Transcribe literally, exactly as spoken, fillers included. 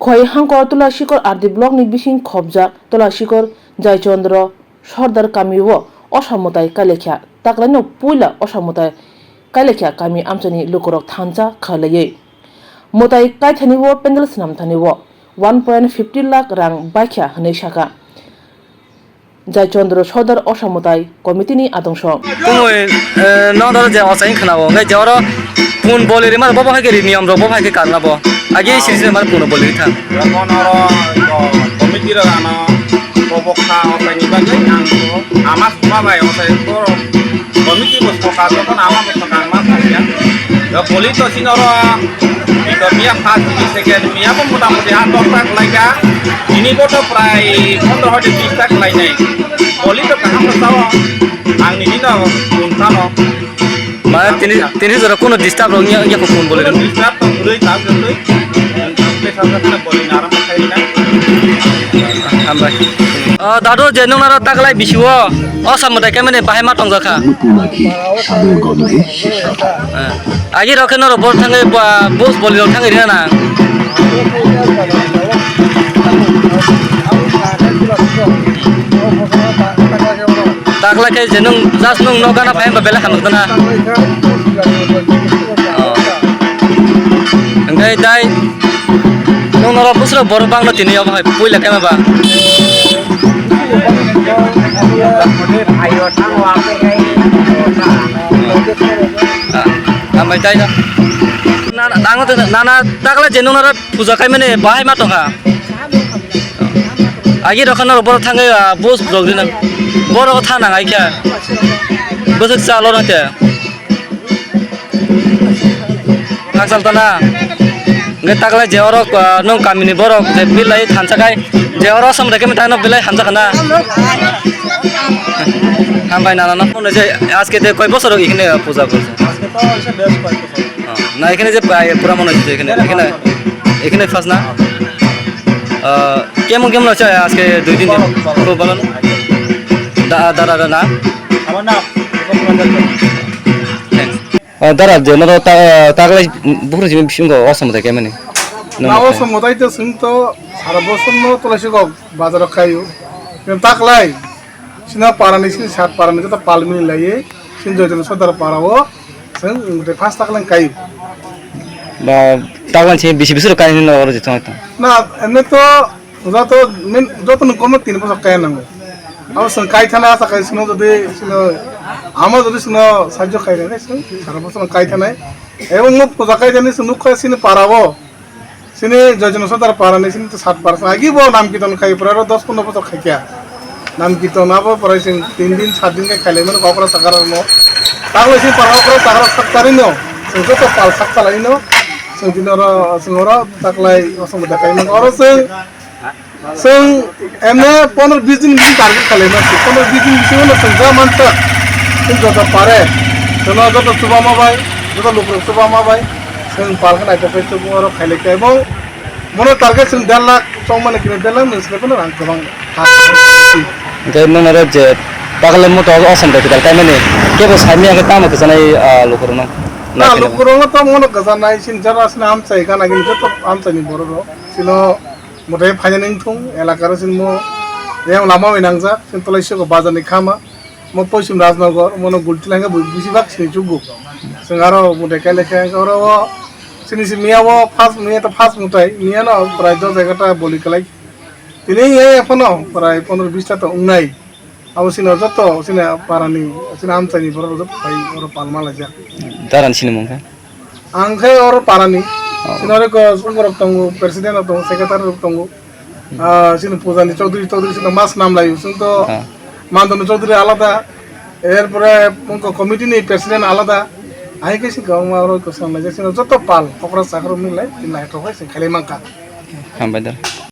Khowai hangkor Tulashikor R D block ni bising khobjak Tulashikor Jai Chandra Sordar kami o osa mwtai kailaikha, taklaino puila osa mwtai kailaikha kami amchaini lukurok thansa khailaiwi. Mwtai kaithani o pandal swnamthani o one point fifty lakh rang baikha hwnwi sakha. Jai Chandra Sordar osa mwtai committee ni adongso. Tungwi, eh, no doro je ochain khna o, ngai je oro pun boli ri mar bo bo hai ke ri niyom rok bo hai ke karna bo. Agi siri siri mar pun boli ri thang. Jokhon oro, o, committee rok ano bo bo kha ochaini bagwi ang to ama suma bai ochai ko committee bo soka jokhon ama bo soka ang ma kha ya. Yo boli to sin oro Ito miya first, ini second, miya pun motamuti ha dos tak laika. Ini boto prai pondro hoi bis tak lainai. Boli to kaham rasa o. Ang nini no pun tano. Mane tini, tini jora kuno disturb rok ya, ya ko pun boli. Disturb to gurui tak gurui. Sampai sampai kena boli naram khai na. Hambai. O, dadu je nung naro taklai bisi o, o samudai kemene bahai ma tongjakha. Eh, agi rok khe norok bor thangwi ba, bus boli rok thangwi rina nang. Taklai khe je nung just nung no gana phai ba belai hamjak na. Oh. Hingke dai nung norok bwswk borok bangno tini obo hai puila khe ma ba? Ah, hambai dai no. Na, na, nana takla je nung norok puja khaimani bahai ma tongkha. Agi rokha norok borok thangwi, ah, bus rok rinang. Borok thanang ai khe. Bwswk chalo rang te. Hakchal tana. Hingke taklai je oro, ah, nwng kamini borok je bilai thansa khai, je oro som reke mithai no bilai hamsa khana. Hambai nana no. Mone je aske de koi bosor rok ikhne puja korse? Aske to ise bes koi bosor. Ah, na ikhne je, ah, pura mone je ikhne, ikhne, ikhne first na? Ah, kemon kemon ache aske dui din din? Khub bhalo na? Da, dara da na? Amar na. Thanks. O, dara, je noro ta-, taklai buphuru simi bisingo osom de kemani. Na osom modai to sing to sara bosor no tolai si kok bazar o khaio. Yen taklai sina para ni sini sat para ni joto pal mili lai. Sini joto sodar para o sing de pas taklai khaio. Ba taklai sini bisi bisi ro khaini no oro je tong. Na, emne to Joto min, joto nung komo tin bosor kaya nango. Abo song kai thana asa kai sino jodi sino, amo jodi sino sajjo kai thana sino, sara bosor kai thana. Ebong mo puja kai thani sino nukha sini para bo. Sini Joychondra Sordar para ni sini to sat para. Agi bo nam kiton khai pura ro dos pondro bosor khai kya. Nam kiton abo pura sing tin din sat din kai khaile mano kokra sakara mo. Tabo sini para kokra sakara saktari no. Sing joto pal saktalai no. Sing dinoro sing oro taklai osong da kai no. Oro sing Chwng emne pondro bis din bisingo target khlaima se, pondro bis din bisingo no chwng ja mansak, chwng joto pare, chwngno joto chubama bai, joto lukurok chubama bai, chwng pal khe naithok khe chubung oro khailai khe, ebong bono target chwng der lakh chongmani khe der lakh nung se phano rang kwbang. Hwnkhe nwng oro je pakalai moto o Assam Capital kaimani kebo saimanya khe tamo kwchanai, ah, lukurokno? Na lukurokno tamo no kwchanai, chini jara chini amchai gana gini joto amchaini borok rok chino. Mwtai phainani wngthung, elakaro chwngno yang lama bai nangjak, chwng tolai sego bazar ni khama, mo poichim Rajnagar, mono gulti langkha bo bisi bak sini chugo. Chwng aro mwtai kailai khe oro o chini si miya o first, miya to first mwtai, miya no prai dos egarota boli kalai. Tini ya ya phano prai pondro bis ta to wngnai. Abo chini joto chini parani, chini amchaini borok joto phai oro palma laijak. Daran sinimung khe? Ang khe oro parani. Oh. Chini oro ko songkorok tongo, president rok tongo, secretary rok tongo. Hmm. Ah, chini pujani chowdhury, chowdhury chini mas nam laio. Chwng to ah. Mandoni chowdhury alada, erpore mungko committee ni president alada. Hai khe chini kwbangma oro ko sam laijak. Chini joto pal, okra chakra milai, chini naithok hai chini khailai mankha. Hambai da.